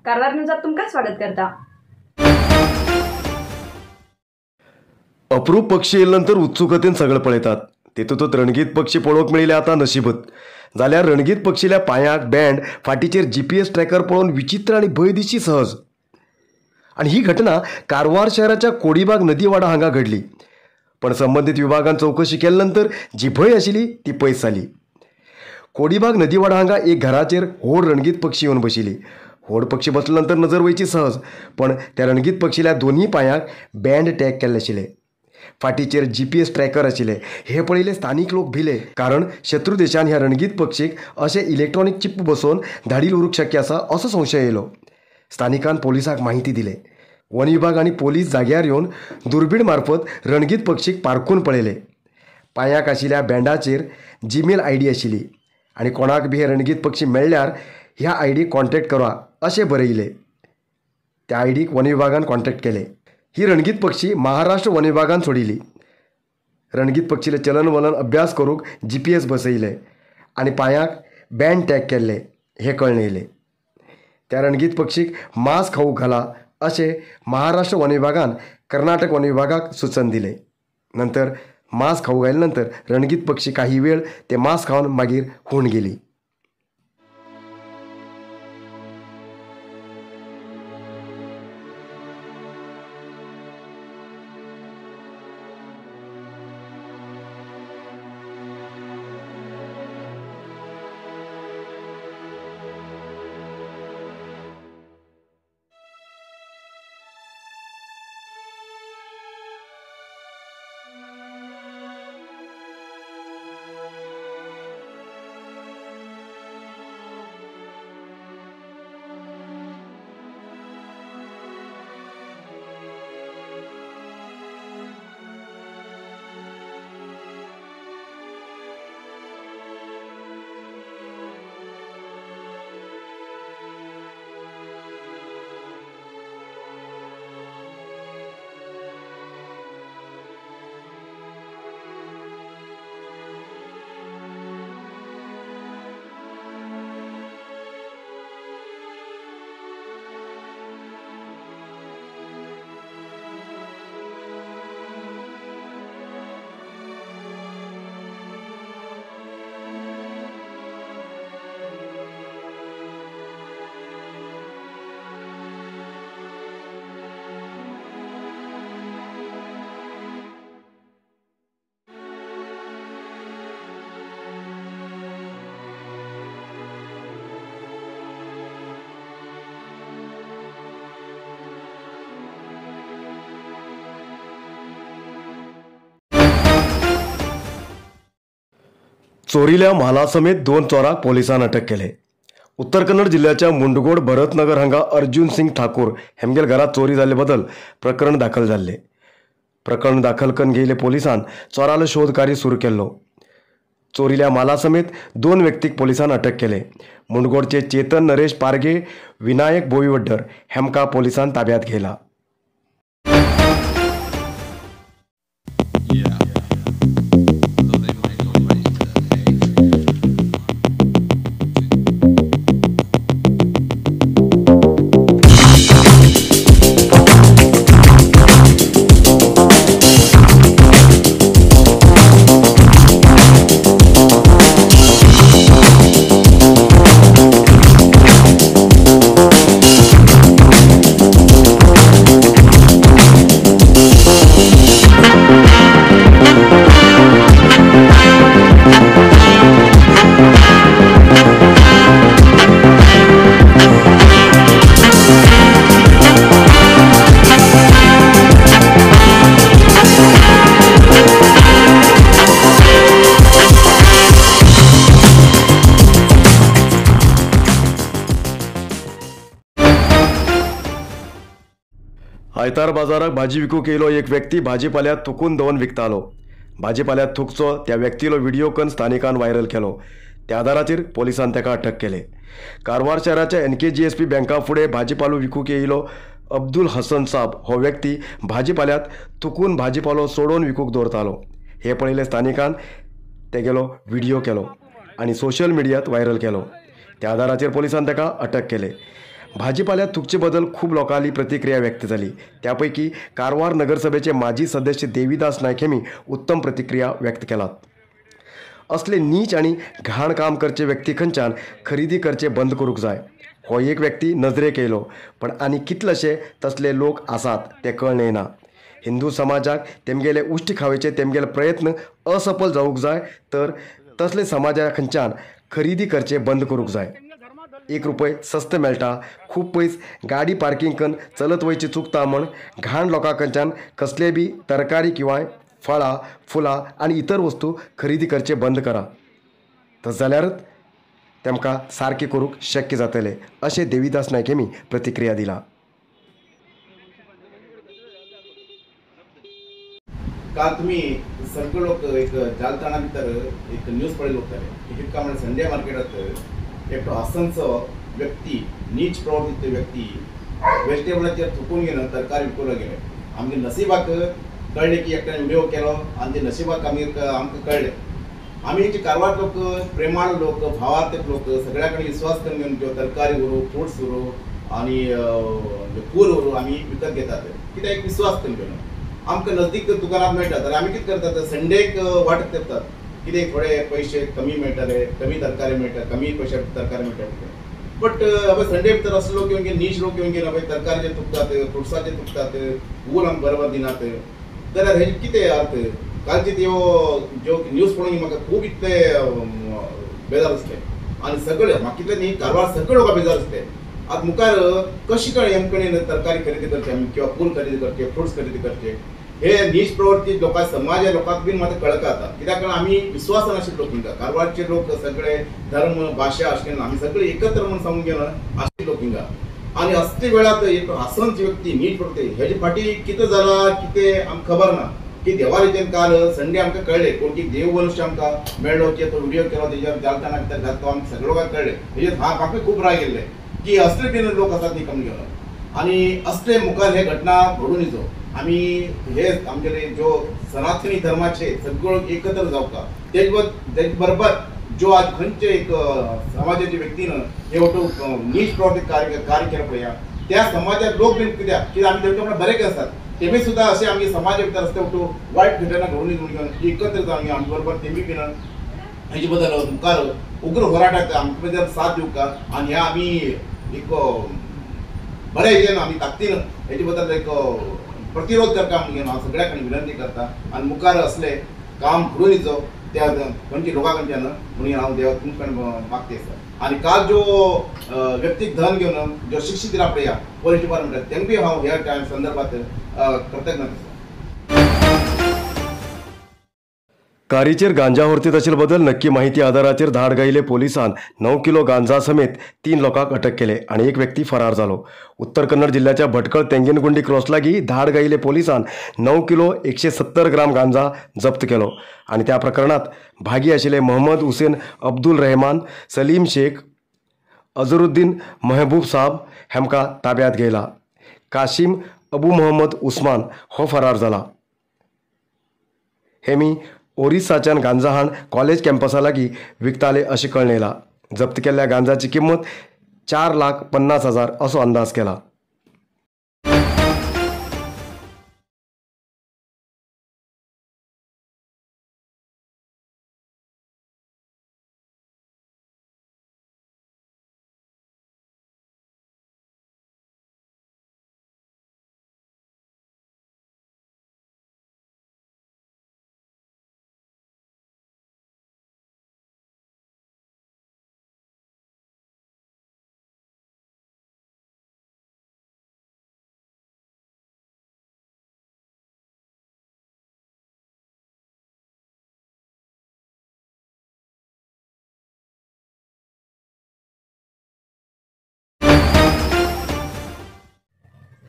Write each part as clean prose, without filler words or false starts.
कारवार न्यूजात तुमकां स्वागत करता। अप्रूप पक्षी येयले नंतर उत्सुकतेन सगळे पळयतात। तेतूंत रणगीत पक्षी पळोवंक मेळिल्ले आतां नशीबत। जाल्यार रणगीत पक्षील्या पांयाक बँड, फाटीचेर जीपीएस ट्रॅकर पळोवन विचित्र आनी भंय दिसची सहज। आनी ही घटना कारवार शहराच्या कोडीबाग नदीवाडा हांगा घडली। पण संबंधित विभागान चौकशी केले नंतर जी भंय आशिल्ली ती पयस जाली। कोडीबाग नदीवाडा हांगा एक घराचेर व्हड रणगीत पक्षी येवन बशिल्ली। व्हड पक्षी बसले नंतर नजर वयची सहज, पण त्या रणगीत पक्षील्या दोन्ही पांयांक बँड टॅग केल्ले आशिल्ले, फाटीचेर जीपीएस ट्रॅकर आशिल्ले। हे पळयले स्थानीक लोक भिले, कारण शत्रू देशान ह्या रणगीत पक्षीक अशें इलेक्ट्रॉनिक चिप बसोवन धाडील उरूंक शक्य आसा असो संशय येयलो। स्थानिकान पोलिसांक माहिती दिले। वन विभाग आनी पोलीस जाग्यार येवन दुर्बीण मार्फत रणगीत पक्षीक पारखून पळयले। पांयाक आशिल्ल्या बँडाचेर जीमेल आयडी आशिल्ली आनी कोणाक बी हे रणगीत पक्षी मेळ्ळ्यार ह्या आयडीक कॉन्टॅक्ट करा अशें बरयले। त्या आयडीक वन विभागान कॉन्टॅक्ट केले। ही रणगीत पक्षी महाराष्ट्र वन विभागान सोडिल्ली। रणगीत पक्षीले चलनवलन अभ्यास करूंक जीपीएस बसयले आनी पांयाक बँड टॅग केल्ले हे कळ्ळें येयलें। त्या रणगीत पक्षीक मांस खावूंक घाला अशें महाराष्ट्र वन विभागान कर्नाटक वन विभागाक सुचन दिलें। नंतर मांस खावूंक घायले नंतर रणगीत पक्षी काही वेळ ते मांस खावन मागीर हूण गेली। चोरील्या म्हाला समेत 2 चोरांक पोलिसान अटक केले। उत्तर कन्नड जिल्ह्याच्या मुंडगोड भरतनगर हांगा अर्जुन सिंग ठाकूर हेमगेल घरात चोरी जाल्ले बदल प्रकरण दाखल जाल्ले। प्रकरण दाखल करून घेयले पोलिसान चोरालो शोध कार्य सुरू केल्लो। चोरील्या म्हाला समेत 2 व्यक्तीक पोलिसान अटक केले। मुंडगोडचे चेतन नरेश पारगे, विनायक बोईवड्डर हेमका पोलिसान ताब्यात घेयला। आयतार बाजाराक भाजी विकूंक येयलो एक व्यक्ती भाजीपाल्यात थुकून दवरून विकतालो। भाजीपाल्यात थुकचो त्या व्यक्तीलो व्हिडिओ करून स्थानिकान व्हायरल केलो। त्या आदाराचेर पोलिसान ताका अटक केले। कारवार शहराच्या एनकेजीएसपी बँका फुडें भाजीपालो विकूंक येयलो अब्दुल हसन साब हो व्यक्ती भाजीपाल्यात थुकून भाजीपालो सोडोवन विकूंक दवरतालो। हे पळयले स्थानिकान तेगेलो व्हिडिओ केलो आनी सोशल मिडियात व्हायरल केलो। त्या आदाराचेर पोलिसान ताका अटक केले। भाजीपाल्यात थुकचे बदल खूब लोकांली प्रतिक्रिया व्यक्त जाली. त्यापैकी कारवार नगरसभेचे माजी सदस्य देवीदास नायक हेमी उत्तम प्रतिक्रिया व्यक्त केलात. असले नीच आनी घाण काम करचे व्यक्ती खंयच्यान खरेदी करचे बंद करूंक जाय. हो एक व्यक्ती नजरेक येयलो, पण आनी कितलेशे तसले लोक आसात ते कळ्ळें येना. हिंदू समाजाक तेमगेले उश्ट खावचे तेमगेले प्रयत्न असफल जावंक जाय तर तसले समाजा खंयच्यान खरेदी करचे बंद करूंक जाय. 1 रुपये सस्त मेळटा, खूब पयस गाडी पार्किंग करून चलत वयची चुकता म्हण घाण लोकां कडच्यान कसले बी तरकारी किंवा फळां फुलां आनी इतर वस्तू खरेदी करचे बंद करा, तशें जाल्यारच तेमकां सारकें करूंक शक्य जातलें अशें देवीदास नायक हेमी प्रतिक्रिया दिला. काल तुम्ही सगळे लोक एक जालताणा भितर एक न्यूज पळयलो उरताले की कितका म्हणजे संडे मार्केटात एकटो हसनचो व्यक्ती, नीच प्रवृत्तीचो व्यक्ती वेजिटेबलाचेर थुकून घेवन तरकारी विकूंक गेले. आमगे नशिबाक कळ्ळें की एकट्यान विडियो केलो आनी ते नशिबाक आमी आमकां कळ्ळें. आमी जे कारवार लोक प्रेमाळ लोक, भावार्थक लोक, सगळ्या कडेन विश्वास करून घेवन ज्यो तरकारी व्हरू, फ्रुट्स व्हरू आनी फूल व्हरू आमी विकत घेतात कित्याक एक विश्वास करून घेवन. आमकां नजदीक दुकानात मेळटा जाल्यार आमी कितें करतात, संडेक वाट करतात कितें थोडे पयशे कमी मेळटाले, कमी तरकारी मेळटा, कमी पयशे तरकारी मेळटा. बट अबे संडे भितर असले लोक येवन घेवन नीच लोक येवन घेवन अबे तरकारीचे थुकतात, फ्रुट्साचे थुकतात, वूल आमकां बरोबर दिनात जाल्यार हेजे कितें अर्थ. कालची त्यो ज्यो न्यूज पळोवन म्हाका खूब इतले बेजार दिसले आनी सगळे म्हाका कितले न्ही कारवार सगळे लोकां बेजार दिसले. आतां मुखार कशी कळ्ळें आमकां तरकारी खरेदी करची आमी किंवा फूल खरेदी करचे, फ्रुट्स खरेदी करचे, हे नीच प्रवृत्ती लोकां समाजा लोकांक बीन मात कळका आतां कित्याक कारण आमी विश्वासान आशिल्ले लोक हिंगा कारवारचे लोक सगळे धर्म भाशा आशिल्ले आमी सगळे एकत्र म्हणून सांगून घेवन आशिल्ले लोक हिंगा. आनी असले वेळार एक हसनची व्यक्ती नीच प्रवृत्ती हेजे फाटी कितें जालां कितें आमकां खबर ना की देवारेचेर काल संडे आमकां कळ्ळें कोण की देव मनुष्य आमकां मेळ्ळो की तो व्हिडियो केलो तेजेर जालताना कित्याक घातलो तो आमकां सगळे लोकांक कळ्ळें. हेजेर म्हाका खूब राग येयल्ले की असले बीन लोक आसात न्ही कमी घेवन आनी असले मुखार हे घटना घडून येचो. आमी हे आमगेले ज्यो सनातनी धर्माचे सगळो एकत्र जावका तेज बरोबर ज्यो आज खंयचे एक समाजाचे व्यक्तीन हे वटू नीच प्रवृत्ती कार्य कार्य केलें पळया त्या समाजात लोक बीन कित्याक कित्याक आमी तेमच्या बरें आसात तेमी सुद्दां अशें आमगे समाजा भितर असले वटू वायट घटना घडून घेवन एकत्र जावन आमचे बरोबर तेमी बीन हेजे बद्दल मुखार उग्र होराटाक आमचे बद्दल साथ दिवका आनी ह्या आमी एक बरें हेजेन आमी ताकदीन हेजे बद्दल एक प्रतिरोध करता म्हणून हांव सगळ्या कडेन विनंती करता आनी मुखार असले काम घडून येचो त्या खंयच्या लोकां कडच्यान म्हणून हांव देवा तुमकां मागता आसा. आनी काल ज्यो व्यक्तीक धन घेवन ज्यो शिक्षीत दिला पळया पोलीस डिपार्टमेंटात तेंकां हांव ह्या टायम संदर्भात कृतज्ञ आसा. कारीचेर गांजा व्हरतीत आशिल्ले बद्दल नक्की माहिती आधाराचेर धाड घायिल्ले पोलिसान 9 किलो गांजा समेत 3 लोकांक अटक केले आनी एक व्यक्ती फरार जालो. उत्तर कन्नड जिल्ल्याच्या भटकळ तेंगेनगुंडी क्रॉस लागीं धाड घायिल्ले पोलिसान 9 किलो 170 ग्राम गांजा जप्त केलो आनी त्या प्रकरणांत भागी आशिल्ले मोहम्मद हुसेन अब्दुल रहमान, सलीम शेख, अजरुद्दीन महबूब साहब हेमकां ताब्यांत घेयला. काशीम अबू मोहम्मद उस्मान हो फरार जाला. हेमी ओरिसाच्यान गांजा हाण कॉलेज कॅम्पसा लागीं विकताले अशें कळ्ळें येयलां. जप्त केल्ल्या गांजाची किंमत 4,50,000 असो अंदाज केला.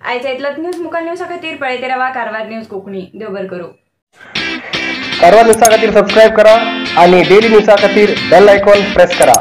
आयच्या इतलोच न्यूज मुखार न्यूजा खातीर पळयत रावा कारवार न्यूज कोंकणी. देव बरें करूं. कारवार न्यूजा खातीर सबस्क्रायब करा आणि डेली न्यूजा खातीर बेल आयकॉन प्रेस करा.